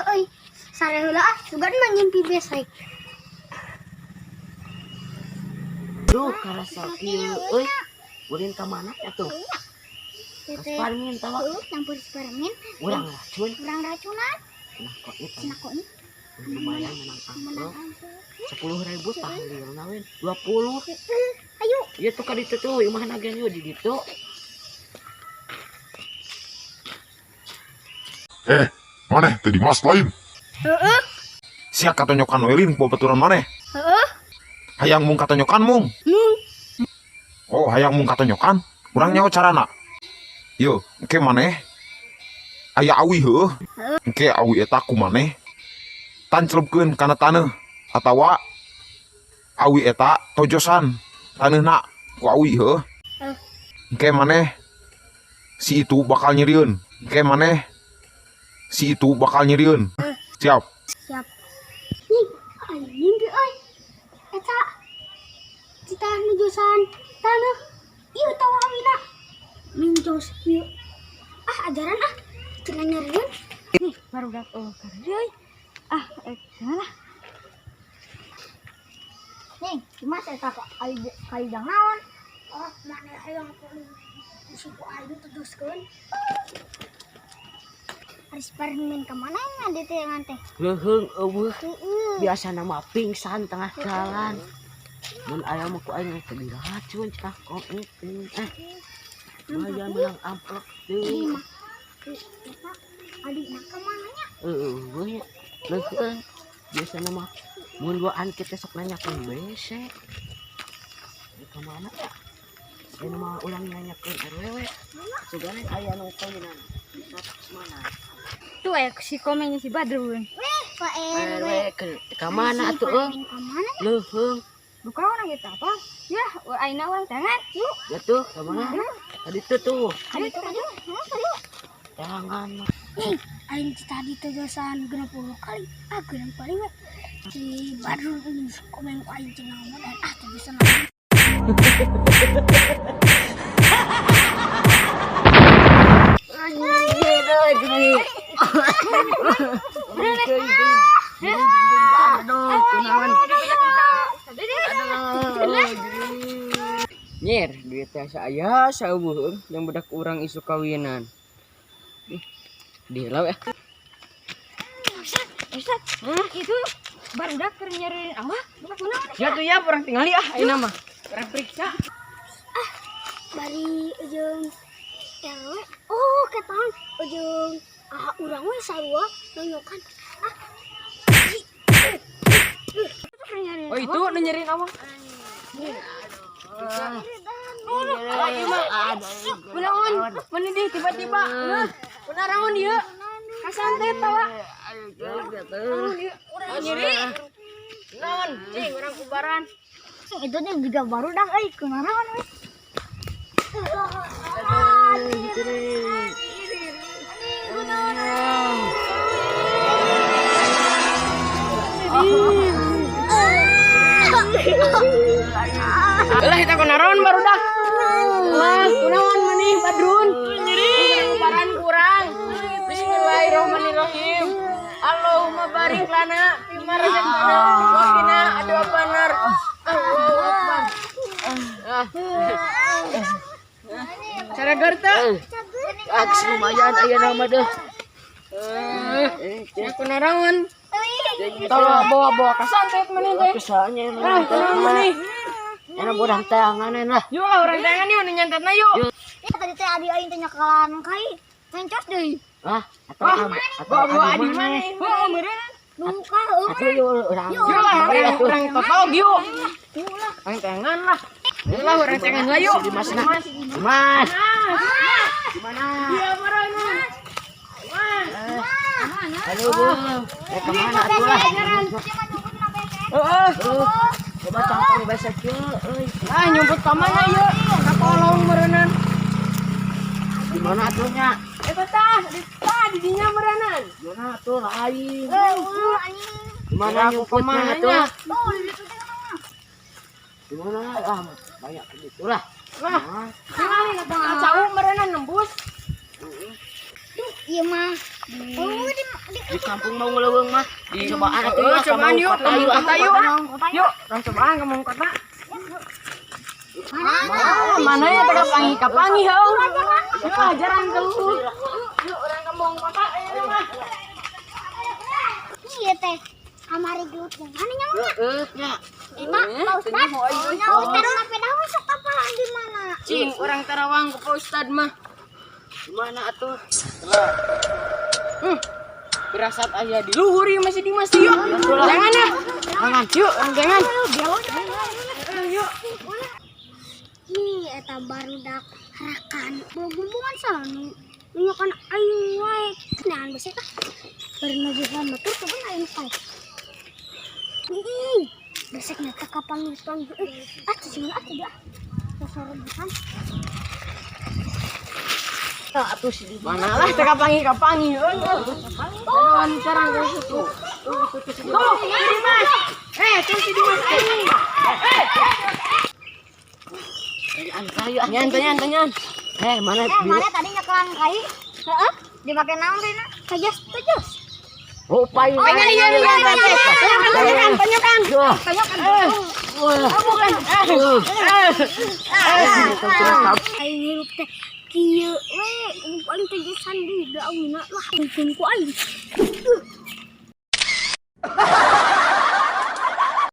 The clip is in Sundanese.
Ieu euy. Sare heula ah, sugan mah ngimpi besek. Duh, karasa kieu euy. Ulin ka mana ya tuh? Ka Sparmin tawa. Heuh, nyampur spermin, Urang racun. Urang racunan. Nah, kok itu Cenah kok ini lumayan menang menang amplop. Amplop. 10.000 tahlilna we 20. Heeh, ayo. Ieu tuh ka ditu tuh, imahna ge yeuh di ditu. Eh, maneh teh Dimas lain? Heeh. Sia katonyokan we lin ku babaturan maneh. Heeh. Hayang mung katonyokan mung. Mung. Oh, hayang mung katonyokan. Urang nyaho carana. Yo, engke maneh aya awi heueuh. Engke awi eta ku maneh tancelupkeun kana taneuh atawa awi eta tojosan taneuhna ku awi heueuh. Heuh. Engke maneh si itu bakal nyerieun. Engke maneh si itu bakal nyerieun. Siap. Siap. Nih, aing mimpi euy. Eta cita nujusan taneuh. Ieu tawa awina. Minjos ieu. Ah, ajaran ah. Cenah nyerieun. Nih, barudak oh karena euy. Ah, lah. Nih, Dimas eta kok aing kaidang naon? Oh, mana hayang suku aing teruskeun. Harus permen kemana nya di teh teh? Leuheung eueuh. Heeh. Biasa nama pingsan tengah jalan. Mun aya mah ku aing teh diracun cenah kok itu. Eh, lumayan menang amplop Ini deui. mah eta adikna kemana nya? Eueuh ya. Leuheung. Biasa nama mun duaan kita sok nanyakeun WC. Di ka mana ya? Ini mah ulang nanyakeun RW we. Sugana aya nu kawinan. Bisa mana? Tuh aya si komeng si Badrun. Pak RW. RW ka mana atuh euy? Kemana? Leuheung. Buka orang gitu apa? Ya, aina urang tangan. Yuk. Ya tuh, ka mana? Tadi tuh tuh. Kadi tuh kadi. Hah, kadi. Jangan. Nih, aing tadi tujuan 60 kali. Ah, genep kali we. Si Badrun ini si komeng ku aing cenah modal ah teu bisa naon. Anjir, euy, gini. Aduh, kunaon? Aduh, Nyer, duit teh aya saueuh yang budak urang isu kawinan. Ih, diheula we. Ustaz, Ustaz, itu barudak keur nyerieun awak, buka kunaon? Ya tuh ya urang tingali ah ayeuna mah. Urang periksa. Bari jeung RW. Oh, ketan jeung ah urang we sarua nonyokan. Ah. Oh itu nu nyerieun awak. Kunaon? Mana di tiba-tiba? Kunaon ieu? Kasantet tawa. Urang nyeri. Naon? Cing urang kubaran. Itu nya juga barudak euy kunaon we. Lah kita kunaon barudak. Lah kunaon maneh Badrun? Nyeri. Kubaran kurang. Bismillahirrahmanirrahim. Allahumma barik lana fima razaqtana wa qina adzabannar. Allahu akbar. Ah. Cara gerta. Ah, geus lumayan aya nama deh. Eh, ya kunaon? Tolong bawa-bawa kasantet maneh teh. Kesannya Ah, kunaon maneh? Enak urang tanganan lah. Yuk ah urang tangan yuk nu nyantetna yuk. Ya tadi teh adi aing teh nyakalan kai. Mencos deui. Ah, atau Wah, atau bawa-bawa adi adi maneh. maneh. Heuh, meureun. Duka heuh. Atuh yuk urang. Yuk lah, urang urang totog yuk. Yuk lah. Urang tangan lah. Yuk lah, urang tangan lah yuk. Si Dimas nah. Dimas. Gimana? Iya, meureun. Aduh, Bu. Eh, kemana atuh lah? Heeh. Coba cangkong besek yeuh euy. Ah, nyumput ka mana yuk? Ka kolong meureunnan. Di mana atuh nya? Eta tah, di tah di dinya meureunnan. Di mana atuh lain? Heuh anjing. Di mana Kira aku nyumputnya kemana atuh? nya? Oh, di situ teh mah. Di mana? Ah, banyak gitu lah. Lah, Ah, kacau meureunnan nembus. Duh, ieu mah. Oh, di Di kampung Maung Leuweung mah. Dicobaan atuh Eh, ya ka cobaan Maung yuk, Kota ka yuk. Maung Kota yuk. Yuk. Yuk, urang cobaan ka Maung Kota. Ah, mana ya teh kapangi kapangi heuh. Yuk ajaran keluh. Yuk urang ka Maung Kota ayeuna mah. Iya teh. Kamari gelut yang mana nya? Heeh, nya. Eta Pak Ustad. Nya Ustad sampai dah sok kapalan di mana? Cing, urang tarawang ke Pak Ustad mah. Gimana atuh? Firasat aya di luhur ieu masih di masih yuk. Jangan ya. Jangan. Yuk, jangan. Yuk. Ih, eta barudak harakan. Bobombongan salah nu nunjukan aing wae. Nah, besek ah. Bari najuhan batur kapan aing teh. Ih, besek na teh kapan panggil. Ah, cicing ah tidak. Sasar rebutan. Atuh si Dimas. Mana lah teh kapangi kapangi heuh. Lawan carang ke situ. Tuh, si Dimas. Eh, tuh si Dimas aing. Tanyaan kayu ah. Nyan, tanyan, tanyan. Eh, mana Eh, mana tadi nyekelan kai? Heeh. Dipake naon rina? Kajas, kajas. Rupa ini. Tanyan, tanyan, tanyan, tanyan, tanyakan, tanyakan. Wah. Oh, bukan. Eh, Aing hirup teh kieu we, aing teh jusan deui da awina lah ku aing.